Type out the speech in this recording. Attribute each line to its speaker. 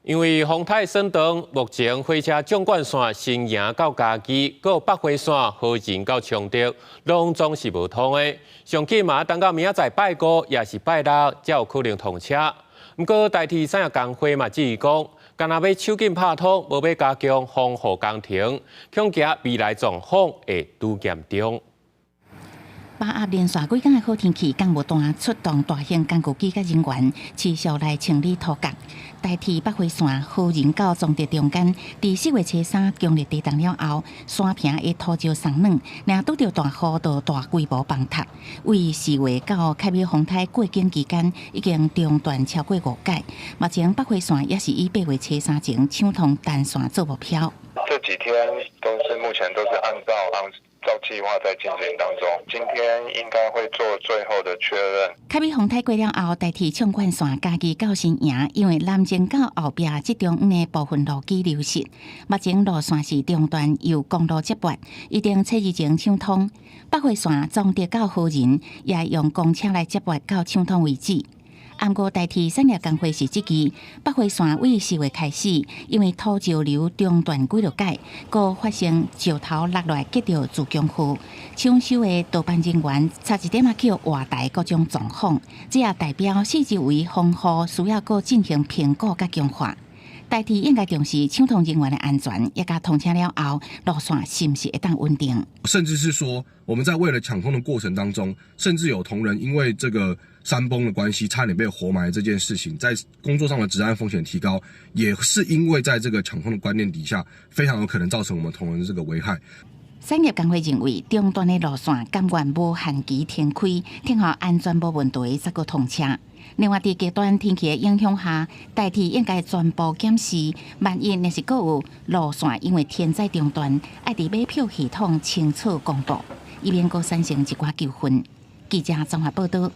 Speaker 1: 因為風颱算長，目前火車縱貫線新營到嘉義，閣北迴線和仁到彰德，攏總是無通的。上起碼等到明仔載拜五，抑是拜六，才有可能通車。毋過台鐵產業工會嘛質疑講，干焦欲手緊拍通，無欲加強防護工程，恐驚未來狀況會愈嚴重。
Speaker 2: 八鴨連續幾工的好天氣，工務單出動大型工具機佮人員，持續來清理土角。台鐵北迴線和仁到彰德中間，佇4月初3強烈地動了後，山坪的土石鬆軟，若拄著大雨，就大規模崩塌。為4月到凱美風颱過境期間，已經中斷超過五擺。目前北迴線也是以8月初3前搶通單線做目標。
Speaker 3: 這幾天都是目前都是按照計劃在進行當中，今天應該會做最後的確認。
Speaker 2: 凱美風颱過了後，台鐵縱貫線嘉義到新營，因為南靖到後壁這中央的部分路基流失，目前路線是中斷，由公路接駁，一定初二前搶通。北迴線彰德到和仁，也用公車來接駁到搶通為止。毋過台鐵產業工會是質疑，北迴線為4月開始，因為土石流中斷幾落擺，閣發生石頭落來擊著自強號，搶修的道班人員差一點仔去予活埋各種狀況，這也代表四周圍防護需要閣進行評估佮強化。台鐵應該重視搶通人員的安全，也佮通車了後，路線是毋是會當穩定？
Speaker 4: 甚至是說，我們在為了搶通的過程當中，甚至有同仁因為這個山崩的關係，差點被活埋這件事情，在工作上的職安風險提高，也是因為在這個搶通的觀念底下，非常有可能造成我們同仁的這個危害。
Speaker 2: 產業工會認為，中斷的路線甘願無限期停開，聽候安全無問題才閣通車。另外，佇極端天氣的影響下，台鐵應該全部檢視，萬一若是閣有路線因為天災中斷，愛佇買票系統清楚公布，以免閣產生一寡糾紛。記者綜合報道。